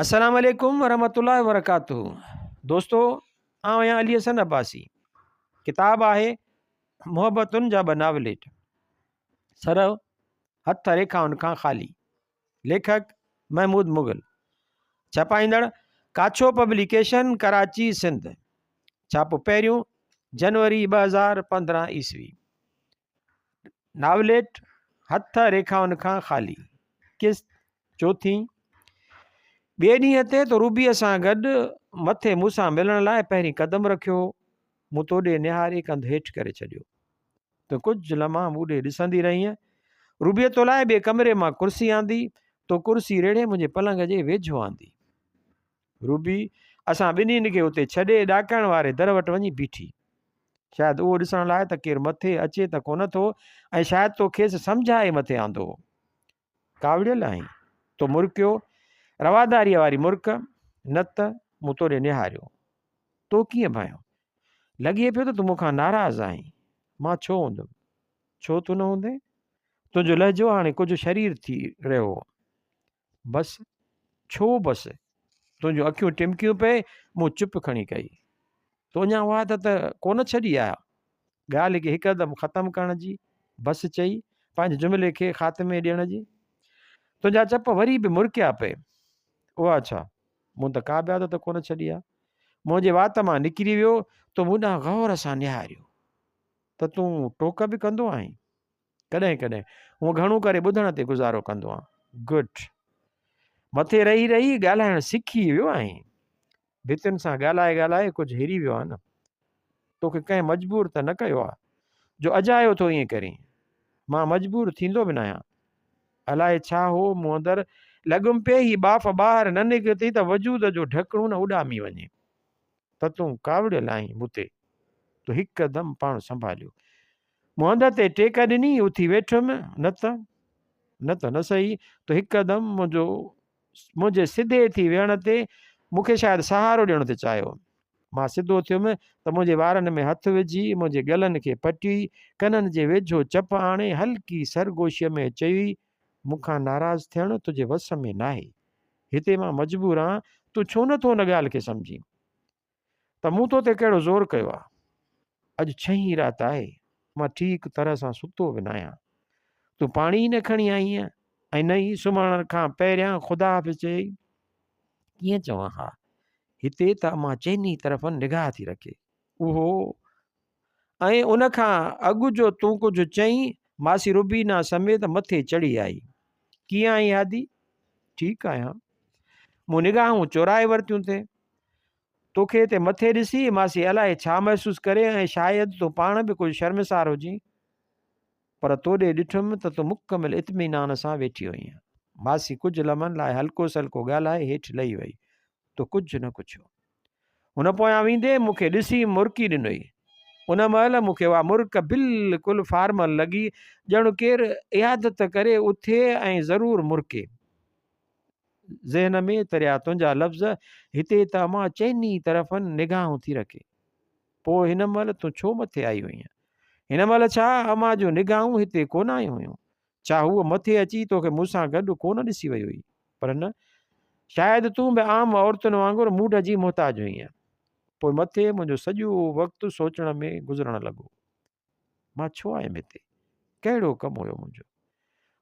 السلام عليڪم ورحمة الله وبرڪاته دوستو آئون آهيان علي حسن عباسي ڪتاب آهي محبتن جا ٻه ناوليٽ سر هٿ ريکائن کان خالي ليکڪ محمود مغل ڇپائيندڙ ڪاڇو پبليڪيشن ڪراچي سنڌ ڇاپو پهريون جنوري 2015 عيسوي ناوليٽ هٿ ريکائن کان خالي قسط چوٿين ٻئي ڏينهن تي تو روبيء سان گڏ مٿي مون سان ملڻ لاء پهرين قدم رکيو هو. مون تو ڏي نهاري ڪنڌ هيٺ ڪري ڇڏيو. تون ڪجهه لمحا مون ڏي ڏسندي رهينء. روبيء تو لاء ٻئي ڪمري مان ڪرسي آندي. تو ڪرسي ريڙهي منهنجي پلنگ جي ويجهو آندي. روبي اسان ٻنهين کي اتي ڇڏي ڏاڪڻ واري در وٽ وڃي بيٺي. شايد اهو ڏسڻ لاء ته ڪير مٿي اچي ته ڪونه ٿو ۽ شايد تو کيس سمجهائي مٿي آندو هو. ڪاوڙيل آهين؟ تو مرڪيو. رواداريء واري مرڪ. نه ته، مون تو ڏي نهاريو. تو ڪيئن ڀانيو؟ لڳي پيو ته تون مون کان ناراض آهين. مان ڇو هوندم؟ ڇو تون نه هوندين؟ تنهنجو لهجو هاڻي ڪجهه شرير ٿي رهيو هو. بس؟ ڇو بس؟ تنهنجون اکيون ٽمڪيون پئي، مون چپ کڻي ڪئي. تو اڃا اها عادت ڪونه ڇڏي آ؟ ڳالهه کي هڪدم ختم ڪرڻ جي، بس چئي، پنهنجي جملي کي خاتمي ڏيڻ جي. تنهنجا چپ وري به مرڪيا پئي. اها ڇا؟ مون ته ڪا به عادت ڪونه ڇڏي آ. منهنجي وات مان نڪري ويو، تو مون ڏانهن غور سان نهاريو. ته تون ٽوڪ به ڪندو آهين؟ ڪڏهن ڪڏهن. هونء گهڻو ڪري ٻڌڻ تي گذارو ڪندو آهيان. گڊ. مٿي رهي رهي ڳالهائڻ سکي ويو آهين. ڀتين سان ڳالهائي ڳالهائي ڪجهه هري ويو آهين نه. توکي ڪنهن مجبور ته نه ڪيو آهي جو اجايو ٿو ائين ڪرين. مان مجبور ٿيندو به ناهيان. الائي ڇا هو مون اندر لڳم پئي هي ٻاڦ ٻاهر نه نڪتي ته وجود جو ڍڪڻو نه اڏامي وڃي. ته تون ڪاوڙيل آهين مون تي. تو هڪدم پاڻ سنڀاليو. مون هنڌ تي ٽيڪ ڏني، اٿي ويٺم، نه ته، نه ته نه سهي، تو هڪدم منهنجو، منهنجي سڌي ٿي ويهڻ تي مون کي شايد سهارو ڏيڻ ٿي چاهيو. مان سڌو ٿيم ته منهنجي وارن ۾ هٿ وجهي، منهنجي ڳلن کي پٽي، ڪنن جي ويجهو چپ آڻي، هلڪي سرگوشيء ۾ چيئي، مون کان ناراض ٿيڻ تنهنجي وس ۾ ناهي. هتي مان مجبور آهيان، تون ڇو نه ٿو ان ڳالهه کي سمجهين؟ ته مون تو تي ڪهڙو زور ڪيو آهي؟ اڄ ڇهين رات آهي، مان ٺيڪ طرح سان ستو به ناهيان. تون پاڻي ئي نه کڻي آئينء ۽ نه ئي سمهڻ کان پهريان خدا حافظ چيئي. ڪيئن چوان ها؟ هتي ته امان چئني طرفن نگاهه ٿي رکي. اهو ۽ ان کان اڳ جو تون ڪجهه چئين، ماسي روبينا سميت مٿي چڙهي آئي. ڪيئن آهين هادي؟ ٺيڪ آهيان. مون نگاهون چورائي ورتيون ٿي. توکي هتي مٿي ڏسي ماسي الائي ڇا محسوس ڪري ۽ شايد تون پاڻ به ڪجهه شرمسار هجين. پر تو ڏي ڏٺم ته تون مڪمل اطمينان سان ويٺي هئينء. ماسي ڪجهه لمحن لاء هلڪو سلڪو ڳالهائي هيٺ لهي وئي. تو ڪجهه نه ڪڇيو. هن پويان ويندي مون کي ڏسي مرڪي ڏنئي. ان مهل مون کي اها مرڪ بلڪل فارمل لڳي، ڄڻ ڪير عيادت ڪري اٿي ۽ ضرور مرڪي. ذهن ۾ تريا تنهنجا لفظ، هتي ته امان چئني طرفن نگاهون ٿي رکي. پوء هن مهل تون ڇو مٿي آئي هئينء؟ هن مهل ڇا امان جون نگاهون هتي ڪونه آيون هيون؟ ڇا هوء مٿي اچي توکي مون سان گڏ ڪونه ڏسي وئي هئي؟ پر نه، شايد تون به عام عورتن وانگر موڊ جي محتاج هئينء. پوء مٿي منهنجو سڄو وقت سوچڻ ۾ گذرڻ لڳو. مان ڇو آيم هتي؟ ڪهڙو ڪم هيو منهنجو؟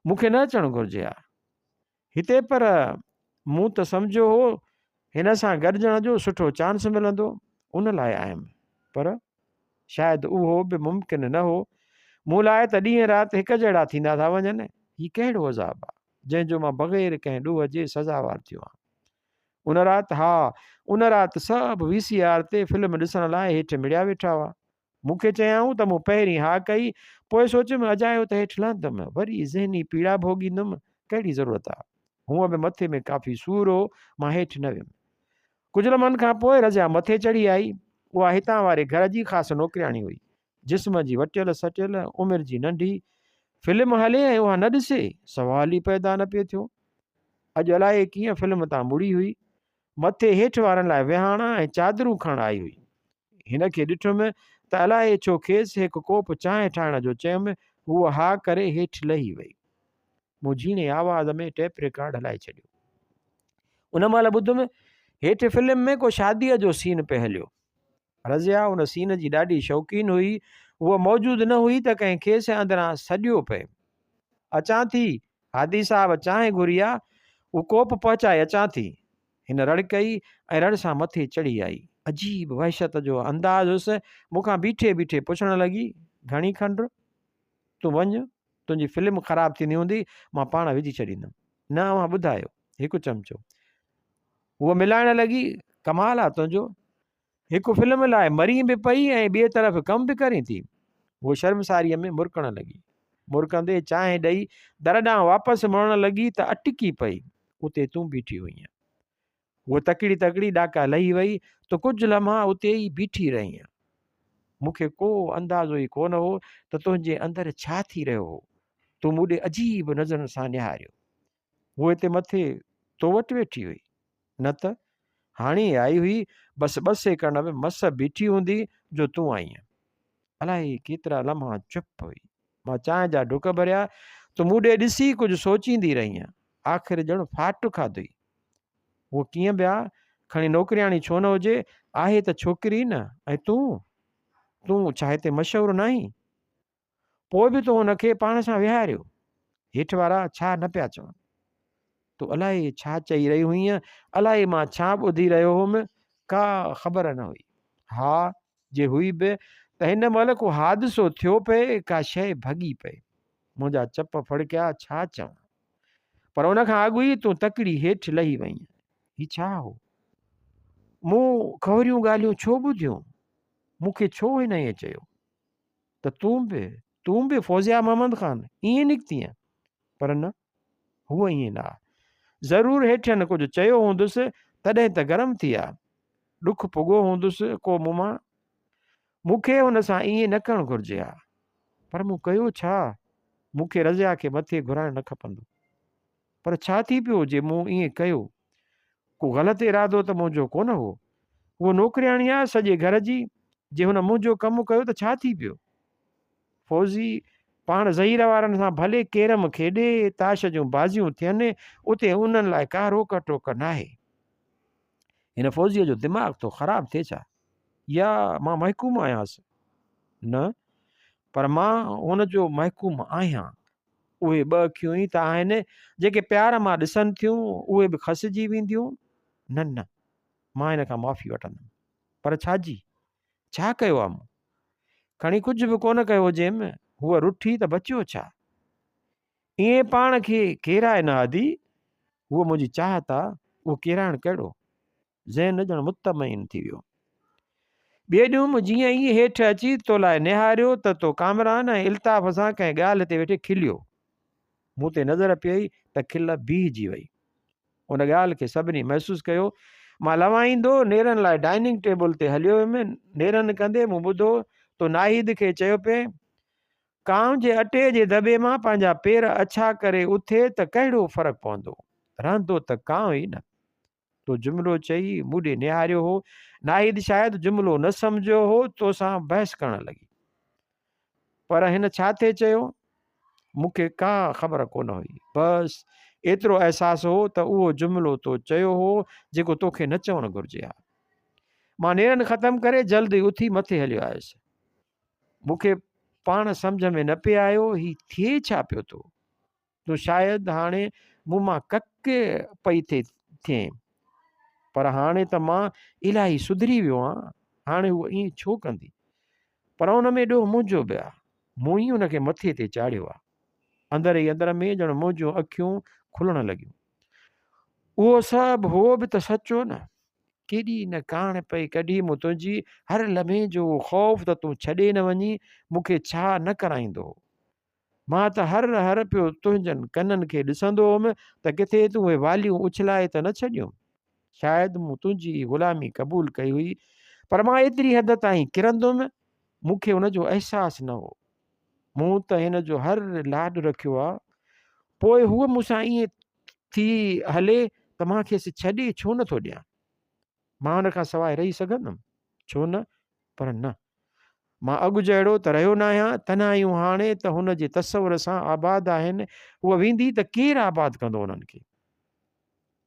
مون کي نه اچڻ گهرجي ها هتي پر مون ته سمجهيو هو هن سان گڏجڻ جو سٺو چانس ملندو، ان لاء آيم. پر شايد اهو به ممڪن نه هو. مون لاء ته ڏينهن رات هڪ جهڙا ٿيندا ٿا وڃن. هي ڪهڙو عذاب آ، جنهن جو مان بغير ڪنهن ڏوهه جي سزاوار ٿيو آهيان. ان رات، ها، ان رات سڀ وي سي آر تي فلم ڏسڻ لاء هيٺ مڙيا ويٺا هئا. مون کي چيائون ته مون پهرين ها ڪئي، پوء سوچيم اجايو ته هيٺ لهندم، وري ذهني پيڙا ڀوڳيندم، ڪهڙي ضرورت آ. هونء به مٿي ۾ ڪافي سور هو، مان هيٺ نه ويم. ڪجهه لمحن کان پوء رضيا مٿي چڙهي آئي. اها هتان واري گهر جي خاص نوڪرياڻي هئي. جسم جي وٽيل سٽيل، عمر جي ننڍي. فلم هلي ۽ اها نه ڏسي، سوال ئي پيدا نه پئي ٿيو. اڄ الائي ڪيئن فلم تان مڙي هئي. مٿي هيٺ وارن لاء ويهاڻا ۽ چادرون کڻڻ آئي هئي. هن کي ڏٺم ته الائي ڇو کيس هڪ ڪوپ چانهه ٺاهڻ جو چيم، هوء ها ڪري هيٺ لهي وئي. مون جهيڻي آواز ۾ ٽيپ رڪارڊ هلائي ڇڏيو. ان مهل ٻڌم هيٺ فلم ۾ ڪو شاديء جو سين پئي هليو. رضيه ان سين جي ڏاڍي شوقين هئي. هوء موجود نه هئي ته ڪنهن کيس اندران سڏيو پئي. اچان ٿي، هادي صاحب چانهه گهري آ، هو ڪوپ پهچائي اچان ٿي. هن رڙ ڪئي ۽ رڙ سان مٿي چڙهي آئي. عجيب وحشت جو انداز هيس. مون کان بيٺي بيٺي پڇڻ لڳي، گهڻي کنڊ؟ تون وڃ، تنهنجي فلم خراب ٿيندي هوندي، مان پاڻ وجهي ڇڏيندم. نه اوهان ٻڌايو، هڪ چمچو. هوء ملائڻ لڳي، ڪمال آ تنهنجو. هڪ فلم لاء مرين به پئي ۽ ٻئي طرف ڪم به ڪرين ٿي. هوء شرمساريء ۾ مرڪڻ لڳي. مرڪندي چانهه ڏئي در ڏانهن واپس مڙڻ لڳي ته اٽڪي پئي. اتي تون بيٺي هئينء. هوء تڪڙي تڪڙي ڏاڪا لهي وئي ته ڪجهه لمحا اتي ئي بيٺي رهينء. مون کي ڪو اندازو ئي ڪونه هو ته تنهنجي اندر ڇا ٿي رهيو هو. تو مون ڏي عجيب نظرن سان نهاريو. هوء هتي مٿي تو وٽ ويٺي هئي. نه ته هاڻي ئي آئي هئي، بس ٻه سيڪنڊ به مس بيٺي هوندي جو تون آئينء. الائي ڪيترا لمحا چپ هئي. مان چانهه جا ڍڪ ڀريا، تون مون ڏي ڏسي ڪجهه سوچيندي رهينء. آخر ڄڻ ڦاٽ کاڌئي. هوء ڪيئن به آ، کڻي نوڪرياڻي ڇو نه هجي، آهي ته ڇوڪري نه، ۽ تون؟ تون ڇا هتي مشهور ناهين؟ پوء به تو هن کي پاڻ سان ويهاريو. هيٺ وارا ڇا نه پيا چون. تون الائي ڇا چئي رهي هئينء، الائي مان ڇا ٻڌي رهيو هوم، ڪا خبر نه هئي. ها، جي هئي به ته هن مهل ڪو حادثو ٿيو پئي، ڪا شيء ڀڳي پئي. منهنجا چپ ڦڙڪيا، ڇا چوان؟ پر ان کان اڳ ئي تون تڪڙي هيٺ لهي وئينء. هي ڇا هو؟ مون کهريون ڳالهيون ڇو ٻڌيون؟ مون کي ڇو هن ائين چيو؟ ته تون به، تون به فوزيا محمد خان ائين نڪتينء؟ پر نه، هوء ائين نه آ. ضرور هيٺين ڪجهه چيو هوندس، تڏهن ته گرم ٿي آ. ڏک پڳو هوندس ڪو مون مان. مون کي هن سان ائين نه ڪرڻ گهرجي ها. پر مون ڪيو ڇا؟ مون کي رضيا کي مٿي گهرائڻ نه کپندو. پر ڇا ٿي پيو جي مون ائين ڪيو؟ ڪو غلط ارادو ته منهنجو ڪونه هو. هوء نوڪرياڻي آ سڄي گهر جي، جي هن منهنجو ڪم ڪيو ته ڇا ٿي پيو؟ فوزي پاڻ ظهير وارن سان ڀلي ڪيرم کيڏي، تاش جون بازيون ٿين، اتي انهن لاء ڪا روڪ ٽوڪ ناهي. هن فوزيء جو دماغ ٿو خراب ٿئي ڇا؟ يا مان محڪوم آهيانس؟ نه، پر مان هن جو محڪوم آهيان. اهي ٻه اکيون ئي ته آهن، جيڪي پيار مان ڏسن ٿيون، اهي به کسجي وينديون؟ نه نه، مان هن کان معافي وٺندم. پر ڇا جي؟ ڇا ڪيو آ مون؟ کڻي ڪجهه به ڪونه ڪيو هجيم، هوء رٺي ته بچيو ڇا؟ ائين پاڻ کي ڪيرائي نه هادي، هوء منهنجي چاهت آ، اهو ڪيرائڻ ڪهڙو؟ ذهن ڄڻ مطمئن ٿي ويو. ٻئي ڏينهن مون جيئن ئي هيٺ اچي تو لاء نهاريو ته تو ڪامران ۽ الطاف سان ڪنهن ڳالهه تي ويٺي کليو. مون تي نظر پيئي ته کل بيهجي وئي. ان ڳالهه کي سڀني محسوس ڪيو. مان لوائيندو نيرن لاء ڊائننگ ٽيبل تي هليو ويم. نيرن ڪندي مون ٻڌو تو ناهيد کي چيو پئي، ڪانء جي اٽي جي دٻي مان پنهنجا پير اڇا ڪري اٿي ته ڪهڙو فرق پوندو؟ رهندو ته ڪانء ئي نه. تو جملو چئي مون ڏي نهاريو هو. ناهيد شايد جملو نه سمجهيو هو، توسان بحث ڪرڻ لڳي. پر هن ڇا ٿي چيو؟ مون کي ڪا خبر ڪونه هئي. بس ايترو احساس هو ته اهو جملو تو چيو هو، جيڪو توکي نه چوڻ گهرجي ها. مان نيرن ختم ڪري جلد ئي اٿي مٿي هليو آيس. مون کي پاڻ سمجهه ۾ نه پئي آيو، هي ٿئي ڇا پيو ٿو؟ تون شايد هاڻي مون مان ڪڪ پئي ٿي ٿئين، پر هاڻي ته مان الاهي سڌري ويو آهيان، هاڻي هوء ائين ڇو ڪندي؟ پر ان ۾ ڏوهه منهنجو به آ، مون ئي ان کي مٿي تي چاڙهيو آ. اندر ئي اندر ۾ ڄڻ منهنجون اکيون کلڻ لڳيون. اهو سڀ هو به ته سچ هو نه. ڪيڏي نه ڪاڻ پئي ڪڍي مون تنهنجي، هر لمحي جو اهو خوف ته تون ڇڏي نه وڃين، مون کي ڇا نه ڪرائيندو هو. مان ته هر هر پيو تنهنجن ڪنن کي ڏسندو هوم ته ڪٿي تون اهي واليون اڇلائي ته نه ڇڏيون. شايد مون تنهنجي ئي غلامي قبول ڪئي هئي، پر مان ايتري حد تائين ڪرندم، مون کي ان جو احساس نه هو. مون ته هن جو هر لاڏ رکيو آ، پوء هوء مون سان ائين ٿي هلي ته مان کيس ڇڏي ڇو نه ٿو ڏيان؟ مان هن کان سواء رهي سگهندم؟ ڇو نه؟ پر نه، مان اڳ جهڙو ته رهيو ناهيان، تنهايون هاڻي ته هن جي تصور سان آباد آهن، هوء ويندي ته ڪير آباد ڪندو انهن کي؟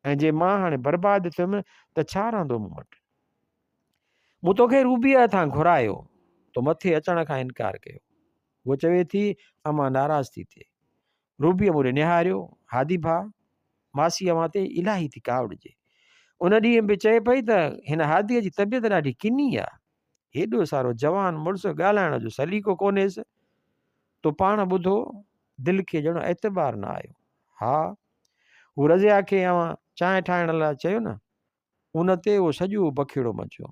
۽ جي مان هاڻي برباد ٿيم ته ڇا رهندو مون وٽ؟ مون توکي روبيء هٿان گهرايو، تو مٿي اچڻ کان انڪار ڪيو. هوء چوي ٿي، امان ناراض ٿي ٿئي. روبيء مون ڏي نهاريو، هادي ڀاء، ماسي اوهان تي الاهي ٿي ڪاوڙجي. ان ڏينهن به چئي پئي ته هن هاديء جي طبيعت ڏاڍي ڪني آ. هيڏو سارو جوان مڙس ڳالهائڻ جو سليقو ڪونهيس. تو پاڻ ٻڌو، دل کي ڄڻ اعتبار نه آيو. ها، هو رضيه کي اوهان چانهه ٺاهڻ لاء چيو نه؟ ان تي اهو سڄو بکيڙو مچيو.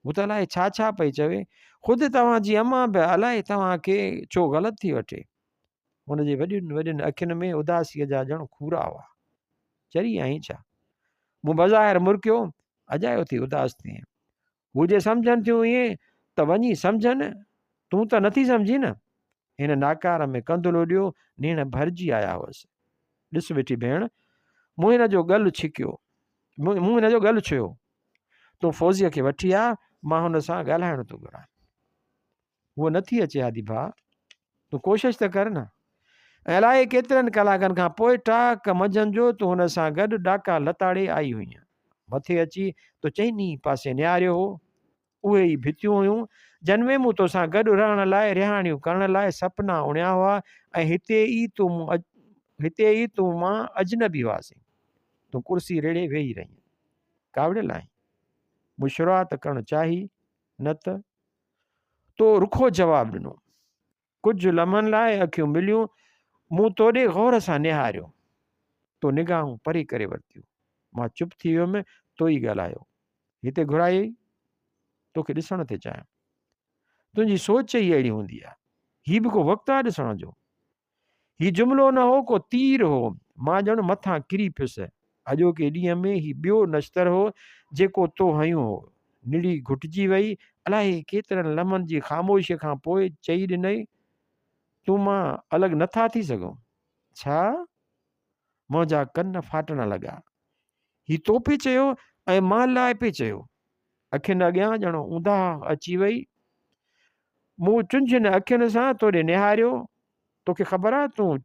هو ته الائي ڇا ڇا پئي چوي. خود توهان جي امان به الائي توهان کي ڇو غلط ٿي وٺي. هن جي وڏين وڏين اکين ۾ اداسيء جا ڄڻ کورا هئا. چري آهين ڇا؟ مون بظاهر مرڪيو، اجايو ٿي اداس ٿئين. هو جي سمجهن ٿيون ائين ته وڃي سمجهن، تون ته نٿي سمجهين نه؟ هن ناڪار ۾ ڪنڌ لوڏيو، نيڻ ڀرجي آيا هئس. ڏس ويٺي ڀيڻ، مون هن جو ڳل ڇڪيو، مون هن جو ڳل ڇهيو. تون فوزيء کي وٺي آ، مان هن سان ڳالهائڻ ٿو گهران. هوء نٿي اچي هادي ڀاء، تون ڪوشش ته ڪر نه. ۽ الائي ڪيترن ڪلاڪن کان پوء ٽاڪ منجهند جو تون هن سان گڏ ڏاڪا لتاڙي آئي هئينء. مٿي اچي تو چئني پاسي نهاريو هو. اهي ئي ڀتيون هيون، جن ۾ مون توسان گڏ رهڻ لاء رهاڻيون ڪرڻ لاء سپنا اڻيا هئا ۽ هتي ئي تون مون هتي ئي تون مان اجنبي هئاسين. تون ڪرسي ريڙهي ويهي رهينء. ڪاوڙيل آهين؟ مون شروعات ڪرڻ چاهي، نه ته. تو رکو جواب ڏنو. ڪجهه لمحن لاء اکيون مليون. مون تو ڏي غور سان نهاريو. تو نگاهون پري ڪري ورتيون. مان چپ ٿي ويم. تو ئي ڳالهايو. هتي گهرايئي. توکي ڏسڻ ٿي چاهيم. تنهنجي سوچ ئي اهڙي هوندي آهي. هي به ڪو وقت آهي ڏسڻ جو. هي جملو نه هو ڪو تير هو. مان ڄڻ مٿان ڪري پيس. اڄوڪي ڏينهن ۾ هي ٻيو نشتر هو جيڪو تو هنيو هو. نڙي گهٽجي وئي. الائي ڪيترن لمحن جي خاموشيء کان پوء چئي ڏنئي، تون مان الڳ نه ٿا ٿي سگهون. ڇا؟ منهنجا ڪن ڦاٽڻ لڳا. هي تو پئي چيو ۽ مان لاء پئي چيو. اکين اڳيان ڄڻ اونداهه اچي وئي. مون چنجهين اکين سان توڏي نهاريو. توکي خبر آ تون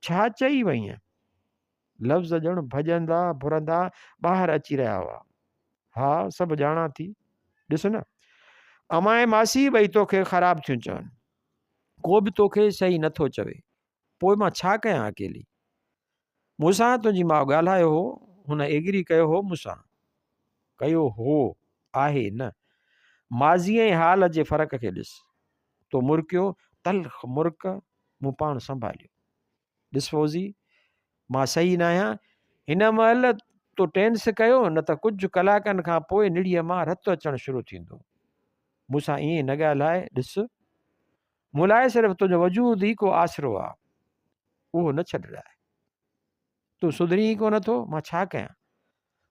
ڇا چئي وئينء؟ لفظ ڄڻ ڀڄندا ڀرندا ٻاهر اچي رهيا هئا. ها سڀ ڄاڻان ٿي. ڏس نه. امان ۽ ماسي ٻئي توکي خراب ٿيون چون. ڪو به توکي صحيح نٿو چوي. پوء مان ڇا ڪيان اڪيلي؟ مون سان تنهنجي ماء ڳالهايو هو، هن ايگري ڪيو هو مون سان. ڪيو هو، آهي نه. ماضي ۽ حال جي فرق کي ڏس. تو مرڪيو، تلخ مرڪ، مون پاڻ سنڀاليو. ڏس فوزي، مان صحيح ناهيان. هن مهل تو ٽينس ڪيو نه ته ڪجهه ڪلاڪن کان پوء نڙيء مان رت اچڻ شروع ٿيندو. مون سان ائين نه ڳالهاء، ڏس. مون لاء صرف تنهنجو وجود ئي ڪو آسرو آ، اهو نه ڇڏراء. تون سڌرين ئي ڪونه ٿو، مان ڇا ڪيان؟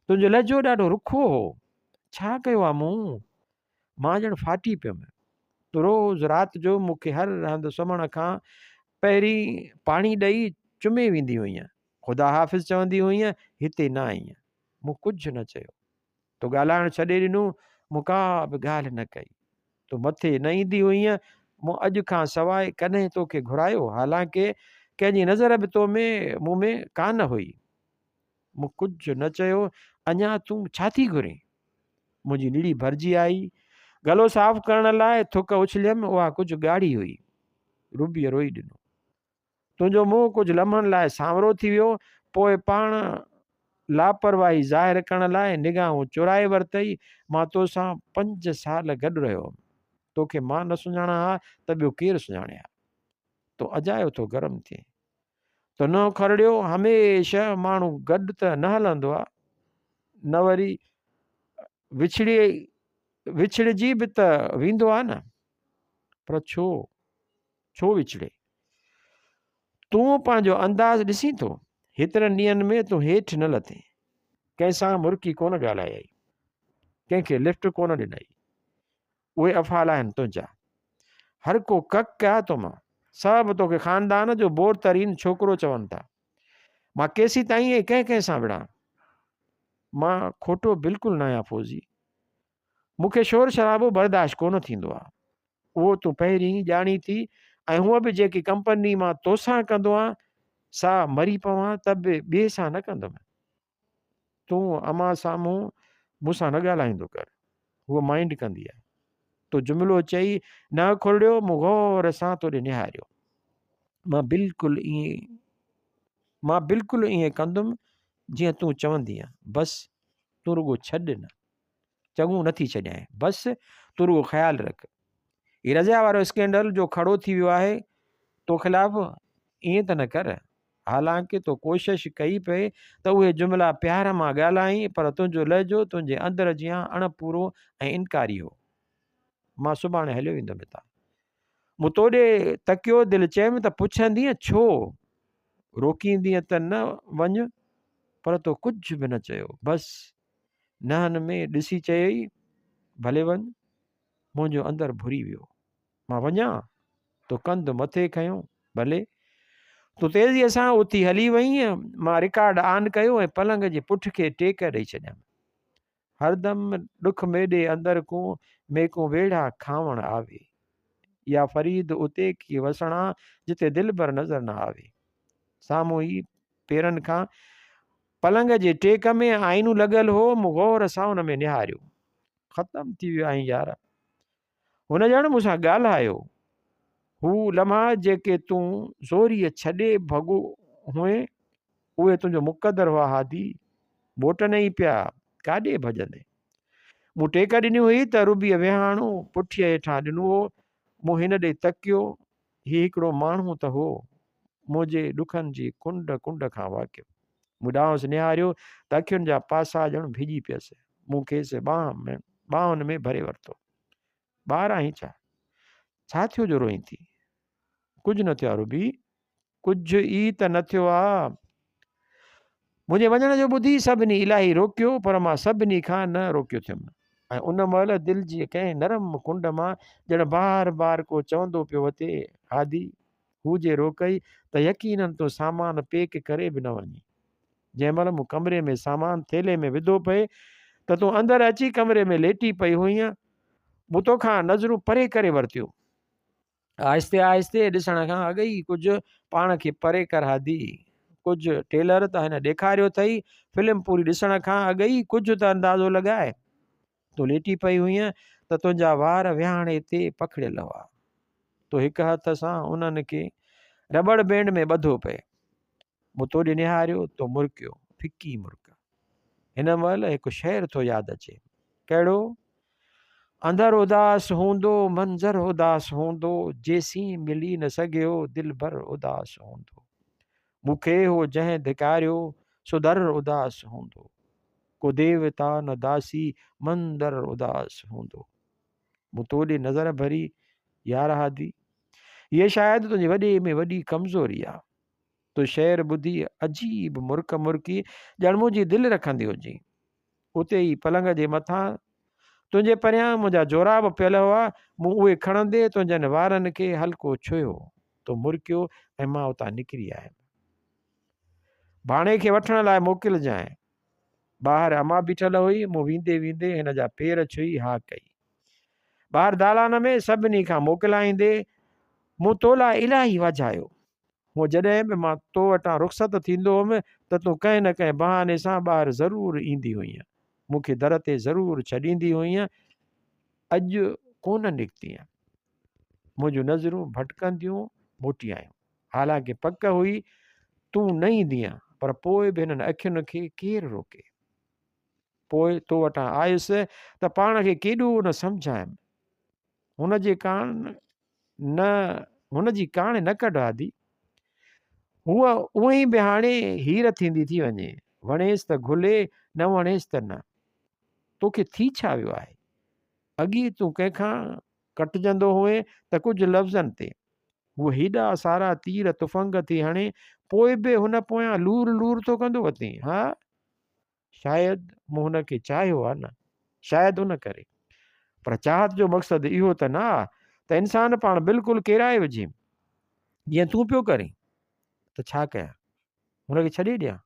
تنهنجو لهجو ڏاڍو رکو هو. ڇا ڪيو آ مون؟ مان ڄڻ ڦاٽي پيم. تون روز رات جو مون کي هر هنڌ سمهڻ کان پهرين پاڻي ڏئي چمي ويندي هئينء. خدا حافظ چوندي هئينء، هتي نه آئينء. مون ڪجهه نه چيو. تو ڳالهائڻ ڇڏي ڏنو، مون ڪا به ڳالهه نه ڪئي. تون مٿي نه ايندي هئينء، مون اڄ کان سواء ڪڏهن توکي گهرايو، حالانڪه ڪنهن جي نظر به تو ۾ مون ۾ ڪانه هئي. مون ڪجهه نه چيو، اڃا تون ڇا ٿي گهرين؟ منهنجي نڙي ڀرجي آئي. گلو صاف ڪرڻ لاء ٿڪ اڇليم، اها ڪجهه ڳاڙهي هئي. روبيء روئي ڏنو. تنهنجو منهن ڪجهه لمحن لاء سانورو ٿي ويو، پوء پاڻ لاپرواهي ظاهر ڪرڻ لاء نگاهون چورائي ورتئي. مان توسان پنج سال گڏ رهيو هوم. توکي مان نه سڃاڻان ها ته ٻيو ڪير سڃاڻي ها. تون اجايو ٿو گرم ٿئين. تو ننهن کرڙيو، هميشه ماڻهو گڏ ته نه هلندو آ، نه وري وڇڙي وڇڙجي به ته ويندو آ نه. پر ڇو؟ ڇو وڇڙي؟ تون پنهنجو انداز ڏسين ٿو، هيترن ڏينهن ۾ تون هيٺ نه لٿين. ڪنهن سان مرڪي ڪونه ڳالهايائي، ڪنهن کي لفٽ ڪونه ڏنائي. اهي افعال آهن تنهنجا. هر ڪو ڪڪ آ تو مان. سڀ توکي خاندان جو بور ترين ڇوڪرو چون ٿا. مان ڪيسيتائين ۽ ڪنهن ڪنهن سان وڙهان؟ مان کوٽو بلڪل ناهيان فوزي. مون کي شور شرابو برداشت ڪونه ٿيندو آ. اهو تون پهرين ئي ڄاڻين ٿي ۽ هونء به جيڪي ڪمپني مان توسان ڪندو آهيان سا مري پوان ته به ٻئي سان نه ڪندم. تون امان سامهون مون سان نه ڳالهائيندو ڪر. هوء مائينڊ ڪندي آهي. تو جملو چئي نهن کولڙيو، مون غور سان تو ڏي نهاريو. مان بلڪل ائين مان بلڪل ائين ڪندم جيئن تون چوندينء. بس تون رڳو ڇڏ نه. چڱو نه ٿي ڇڏيانء. بس تون رڳو خيال رک. هي رضيا وارو اسڪينڊل جو کڙو ٿي ويو آهي تو خلاف، ائين ته نه ڪر. حالانڪ تو ڪوشش ڪئي پئي ته اهي جملا پيار مان ڳالهائين، پر تنهنجو لهجو تنهنجي اندر جيان اڻ پورو ۽ انڪاري هو. مان سڀاڻي هليو ويندم هتان. مون تو ڏي تڪيو، دل چيم ته پڇندينء ڇو؟ روڪيندينء ته نه وڃ، پر تو ڪجهه به نه چيو. بس نهن ۾ ڏسي چيئي، ڀلي وڃ. منهنجو اندر ڀري ويو. مان وڃان؟ تو ڪنڌ مٿي کنيو، ڀلي. تون تيزيء سان اٿي هلي وئينء. مان رڪارڊ آن ڪيو ۽ پلنگ جي پٺ کي ٽيڪ ڏئي ڇڏيم. هردم ڏک ميڏي اندر ڪون، ميڪون ويڙها کاوڻ آوي. يا فريد اتي ڪي وسڻا، جتي دلبر نظر نه آوي. سامهون ئي پيرن کان پلنگ جي ٽيڪ ۾ آئينو لڳل هو، مون غور سان ان ۾ نهاريو. ختم ٿي ويو آهين يار. هن ڄڻ مون سان ڳالهايو. هو لمحا جيڪي تون زوريء ڇڏي ڀڳو هئين، اهي تنهنجو مقدر هئا هادي. موٽن ئي پيا، ڪاڏي ڀڄندين؟ مون ٽيڪ ڏني هئي ته روبيء ويهاڻو پٺيء هيٺان ڏنو هو. مون هن ڏي تڪيو. هي هڪڙو ماڻهو ته هو، منهنجي ڏکن جي ڪنڊ ڪنڊ کان واقف. مون ڏانهس نهاريو ته اکين جا پاسا ڄڻ ڀڄي پيس. مون کيس ٻانهن ۾ ڀري ورتو. ٻار آهين ڇا؟ ڇا ٿيو جو روئين ٿي؟ ڪجهه نه ٿيو آ روبي، ڪجهه ئي ته نه ٿيو آ. منهنجي وڃڻ جو ٻڌي سڀني الاهي روڪيو، پر مان سڀني کان نه روڪيو ٿيم. ۽ ان مهل دل جي ڪنهن نرم ڪنڊ مان ڄڻ بار بار ڪو چوندو پيو وتي، هادي! هو جي روڪئي ته يقينن تون سامان پيڪ ڪري به نه وڃين. جنهن مهل مون ڪمري ۾ سامان ٿيلهي ۾ وڌو پئي ته تون اندر اچي ڪمري ۾ ليٽي پئي هئينء. مون توکان نظرون پري ڪري ورتيون. آهستي آهستي ڏسڻ کان اڳ ئي ڪجهه پاڻ کي پري ڪر هادي. ڪجهه ٽيلر ته هن ڏيکاريو اٿئي. فلم پوري ڏسڻ کان اڳ ئي ڪجهه ته اندازو لڳاء. تون ليٽي پئي هئينء ته تنهنجا وار ويهاڻي تي پکڙيل هئا. تو هڪ هٿ سان انهن کي رٻڙ بينڊ ۾ ٻڌو پئي. مون تو ڏي نهاريو، تو مرڪيو، ڦڪي مرڪ. هن مهل هڪ شعر ٿو ياد اچي. ڪهڙو؟ اندر اداس هوندو، منظر اداس هوندو، جيسين ملي نه سگهيو، دلبر اداس هوندو. مون کي هو جنهن ڌڪاريو، سو در اداس هوندو. ڪو ديوتا نه داسي، مندر اداس هوندو. مون تو ڏي نظر ڀري، يار هادي! هيء شايد تنهنجي وڏي ۾ وڏي ڪمزوري آ. تو شعر ٻڌي عجيب مرڪ مرڪي ڄڻ منهنجي دل رکندي هجين. اتي ئي پلنگ جي مٿان تنهنجي پريان منهنجا جوراب پيل هئا، مون اهي کڻندي تنهنجن وارن کي هلڪو ڇهيو. تو مرڪيو ۽ مان اتان نڪري آيم. ڀاڻي کي وٺڻ لاء موڪلجانء. ٻاهر امان بيٺل هئي، مون ويندي ويندي هن جا پير ڇهي ها ڪئي. ٻاهر دالان ۾ سڀني کان موڪلائيندي مون تو لاء الاهي واجهايو. هونء جڏهن به مان تو وٽان رخصت ٿيندو هوم ته تون ڪنهن نه ڪنهن بهاني سان ٻاهر ضرور ايندي هئينء. مون کي در تي ضرور ڇڏيندي هئينء. اڄ ڪونه نڪتينء. منهنجون نظرون ڀٽڪنديون موٽي آيون. حالانڪه پڪ هئي تون نه ايندينء، پر پوء به هنن اکين کي ڪير روڪي؟ پوء تو وٽان آيس ته پاڻ کي ڪيڏو نه سمجهايم. هن جي ڪاڻ نه هن جي ڪاڻ نه ڪڍ هادي. هوء اونئين به هاڻي هير ٿيندي ٿي وڃي. وڻيس ته گهلي، نه وڻيس ته نه. توکي ٿي ڇا ويو آهي؟ اڳي تون ڪنهن کان ڪٽجندو هئين ته ڪجهه لفظن تي. هوء هيڏا سارا تير تفنگ ٿي هڻي، پوء به هن پويان لور لور ٿو ڪندو وتين. ها؟ شايد مون هن کي چاهيو آ نه، شايد ان ڪري. پر چاهت جو مقصد اهو ته نه آ ته انسان پاڻ بلڪل ڪيرائي وجهي، جيئن تون پيو ڪرين. ته ڇا ڪيان؟ هن کي ڇڏي ڏيان؟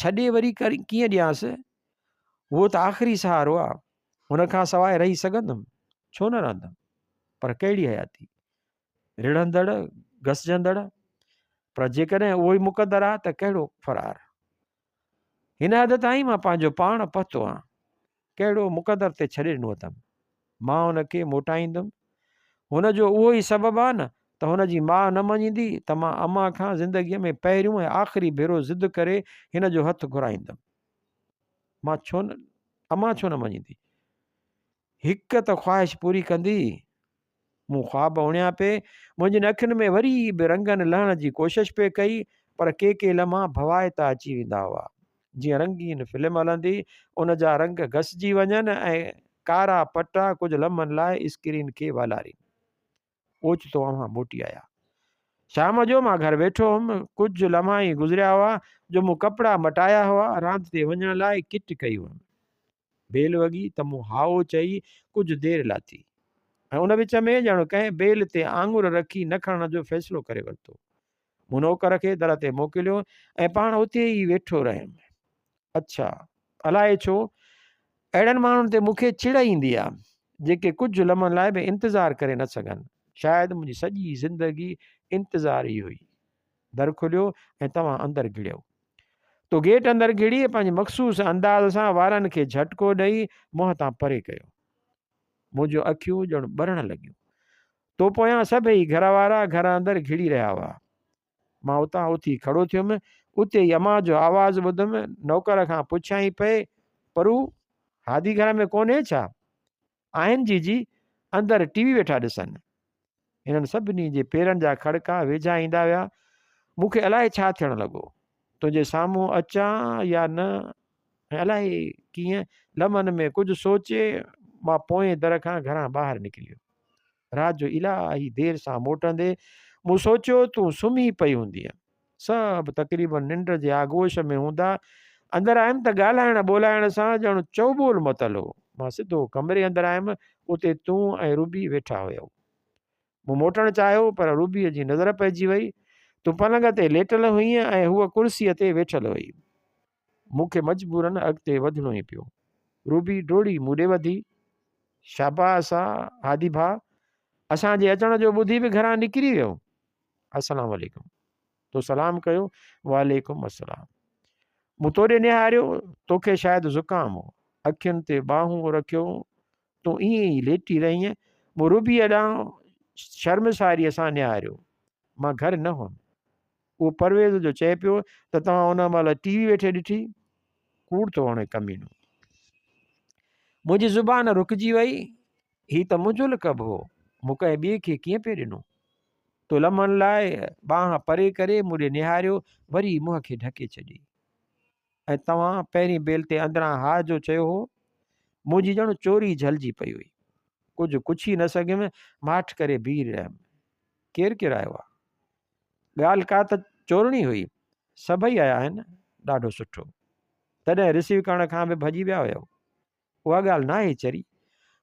ڇڏي وري ڪيئن ڏيانس؟ اهو ته آخري سهارو آ. هن کان سواء رهي سگهندم؟ ڇو نه رهندم؟ پر ڪهڙي حياتي؟ رڙهندڙ، گسجندڙ؟ پر جيڪڏهن اهو ئي مقدر آ ته ڪهڙو فرار؟ هن حد تائين مان پنهنجو پاڻ پهتو آهيان. ڪهڙو مقدر تي ڇڏي ڏنو اٿم. مان ان کي موٽائيندم. هن جو اهو ئي سبب آهي نه ته هن جي ماء نه مڃيندي ته مان امان کان زندگيء ۾ پهريون ۽ آخري ڀيرو ضد ڪري هن جو هٿ گهرائيندم. مان ڇو نه امان ڇو نه مڃيندي؟ هڪ ته خواهش پوري ڪندي. مون خواب اڻيا پئي. منهنجين اکين ۾ وري به رنگن لهڻ جي ڪوشش پئي ڪئي، پر ڪي ڪي لمحا ڀوائتا اچي ويندا هئا. جيئن رنگين فلم هلندي، ان جا رنگ گسجي وڃن ۽ ڪارا پٽا ڪجهه لمحن لاء اسڪرين کي والارين. اوچتو اوهان موٽي آيا. شام جو مان گهر ويٺو هوم. ڪجهه لمحا ئي گذريا هئا جو مون ڪپڙا مٽايا هئا. راند تي وڃڻ لاء ڪٽ ڪئي هئم. بيل وڳي ته مون هائو چئي ڪجهه دير لاٿي ۽ ان وچ ۾ ڄڻ ڪنهن بيل تي آڱر رکي نه کڻڻ جو فيصلو ڪري ورتو. مون نوڪر کي در تي موڪليو ۽ پاڻ اتي ئي ويٺو رهيم. اڇا، الائي ڇو اهڙن ماڻهن تي مون کي چڙ ايندي آ، جيڪي ڪجهه لمحن لاء به انتظار ڪري نه سگهن. شايد منهنجي سڄي زندگي انتظار ئي هئي. در کليو ۽ توهان اندر گهڙيو. تو گيٽ اندر گهڙي پنهنجي مخصوص انداز سان وارن کي جهٽڪو ڏئي منهن تان پري ڪيو. منهنجون اکيون ڄڻ ٻرڻ لڳيون. تو پويان سڀئي گهر وارا گهر اندر گهڙي رهيا هئا. مان اتان اٿي کڙو ٿيم. اتي ئي امان جو آواز ٻڌم. نوڪر کان پڇيائين پئي، پرو، هادي گهر ۾ ڪونهي ڇا؟ آهن جيجي، اندر ٽي وي ويٺا ڏسن. هنن سڀني جي پيرن جا کڙڪا ويجها ايندا ويا. مون کي الائي ڇا ٿيڻ لڳو. تنهنجي سامهون اچان يا نه ۽ الائي ڪيئن لمحن ۾ ڪجهه سوچي مان پوئين در کان گهران ٻاهر نڪري ويم. رات جو الاهي دير سان موٽندي مون سوچيو تون سمهي پئي هوندينء. سڀ تقريبن ننڊ جي آغوش ۾ هوندا. اندر آيم ته ڳالهائڻ ٻولهائڻ سان ڄڻ چؤٻول متل هو. مان سڌو ڪمري اندر آيم، اتي تون ۽ روبي ويٺا هيؤ. مون موٽڻ چاهيو پر روبيء جي نظر پئجي وئي. تون پلنگ تي ليٽل هئينء ۽ هوء ڪرسيء تي ويٺل هئي. مون کي مجبورن اڳتي وڌڻو ئي پيو. روبي ڊوڙي مون ڏي وڌي. شاباس آ هادي ڀاء، اسان جي اچڻ جو ٻڌي به گهران نڪري ويو. السلام عليڪم. تو سلام ڪيو، وعليڪم السلام. مون تو ڏي نهاريو، توکي شايد زڪام هو. اکين تي ٻانهون رکيو تون ائين ئي ليٽي رهينء. مون روبيء ڏانهن شرمساريء سان نهاريو. مان گهر نه هئم. اهو پرويز جو چئي پيو ته توهان ان مهل ٽي وي ويٺي ڏٺي. ڪوڙ ٿو هڻي ڪمينو. منهنجي زبان رڪجي وئي. هي ته منهنجو لقب هو. مون ڪنهن ٻئي کي ڪيئن پئي ڏنو. تو لمحن لاء ٻانهن پري ڪري مون ڏي نهاريو، وري منهن کي ڍڪي ڇڏيئي. ۽ توهان پهرين بيل تي اندران ها جو چيو هو. منهنجي ڄڻ چوري جهلجي پئي هئي. ڪجهه ڪڇي نه سگهيم، ماٺ ڪري بيهي رهيم. ڪير ڪير آيو آ؟ ڳالهه ڪا ته چورڻي هئي. سڀئي آيا آهن، ڏاڍو سٺو. تڏهن رسيو ڪرڻ کان به ڀڄي ويا هيؤ. اها ڳالهه ناهي چري.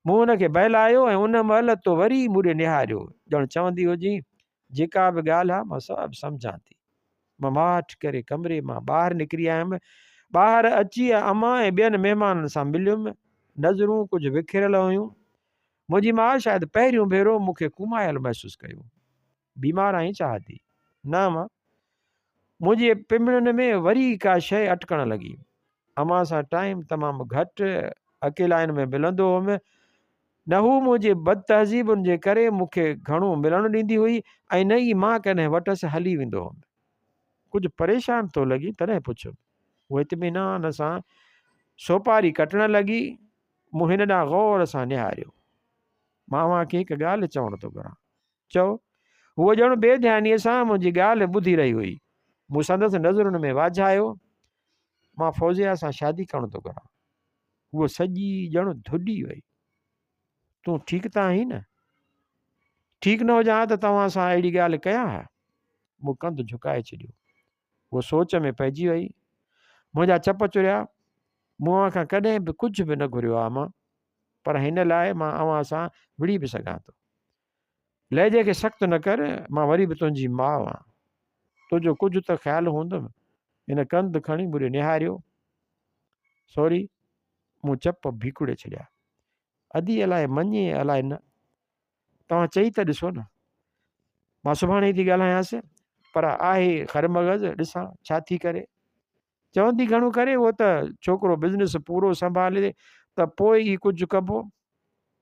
مون هن کي بهلايو ۽ ان مهل تو وري مون ڏي نهاريو، ڄڻ چوندي هجين، جيڪا به ڳالهه آ، مان سڀ سمجهان ٿي. مان ماٺ ڪري ڪمري مان ٻاهر نڪري آيم. ٻاهر اچي امان ۽ ٻين مهمانن سان مليم. نظرون ڪجهه وکريل هيون. منهنجي ماء شايد پهريون ڀيرو مون کي ڪومايل محسوس ڪيو. بيمار آهين ڇا هادي؟ نه امان. منهنجي پنبڻين ۾ وري ڪا شيء اٽڪڻ لڳي. امان سان ٽائيم تمام گهٽ اڪيلائين ۾ ملندو هوم. نه هوء منهنجي بدتهذيبن جي ڪري مون کي گهڻو ملڻ ڏيندي هئي ۽ نه ئي مان ڪڏهن وٽس هلي ويندو هوم. ڪجهه پريشان ٿو لڳين تڏهن پڇيم. هوء اطمينان سان سوپاري ڪٽڻ لڳي. مون هن ڏانهن غور سان نهاريو. مان اوهان کي هڪ ڳالهه چوڻ ٿو گهران. چئو. هوء ڄڻ بي ڌيانيء سان منهنجي ڳالهه ٻڌي رهي هئي. مون سندس نظرن ۾ واجهايو، مان فوزيه سان شادي ڪرڻ ٿو گهران. هوء سڄي ڄڻ ڌڏي وئي. تون ٺيڪ ته آهين نه؟ ٺيڪ نه هجان ها ته توهان سان اهڙي ڳالهه ڪيان ها؟ مون ڪنڌ جهڪائي ڇڏيو. هوء سوچ ۾ پئجي وئي. منهنجا چپ چريا. مون اوهان کان ڪڏهن به ڪجهه به نه گهريو آهي امان. پر هن لاء مان اوهان سان وڙهي به سگهان ٿو. لهجي کي سخت نه ڪر، مان وري به تنهنجي ماء آهيان. تنهنجو ڪجهه ته خيال هوندم. هن ڪنڌ کڻي مون ڏي نهاريو. سوري، مون چپ ڀيڪوڙي ڇڏيا. ادي الائي مڃي الائي نه. توهان چئي ته ڏسو نه. مان سڀاڻي ئي ٿي ڳالهايانس، پر آهي خرمغز، ڏسان ڇا ٿي ڪري. چوندي گهڻو ڪري اهو ته ڇوڪرو بزنس پورو سنڀالي ته پوء ئي ڪجهه ڪبو.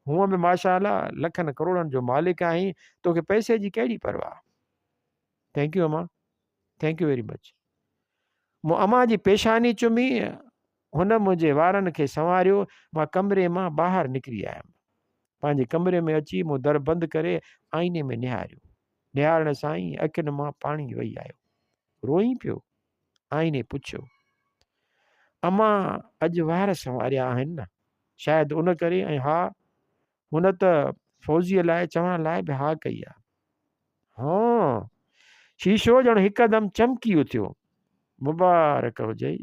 هونء به ماشاء الله لکن ڪروڙن جو مالڪ آهين، توکي پئسي جي ڪهڙي پرواهه. Thank you Aman, thank you very much. مون امان جي پيشاني چمي، هن منهنجي وارن کي سنواريو، مان ڪمري مان ٻاهر نڪري آيم. پنهنجي ڪمري ۾ اچي مون در بند ڪري آئيني ۾ نهاريو. نهارڻ سان ئي اکين مان پاڻي وهي آيو. روئين پيو؟ آئيني پڇيو. امان اڄ وار سنواريا آهن نه، شايد ان ڪري ۽ ها هن ته فوزيء لاء چوڻ لاء به ها ڪئي آ. هان! شيشو ڄڻ هڪدم چمڪي اٿيو. مبارڪ هجئي.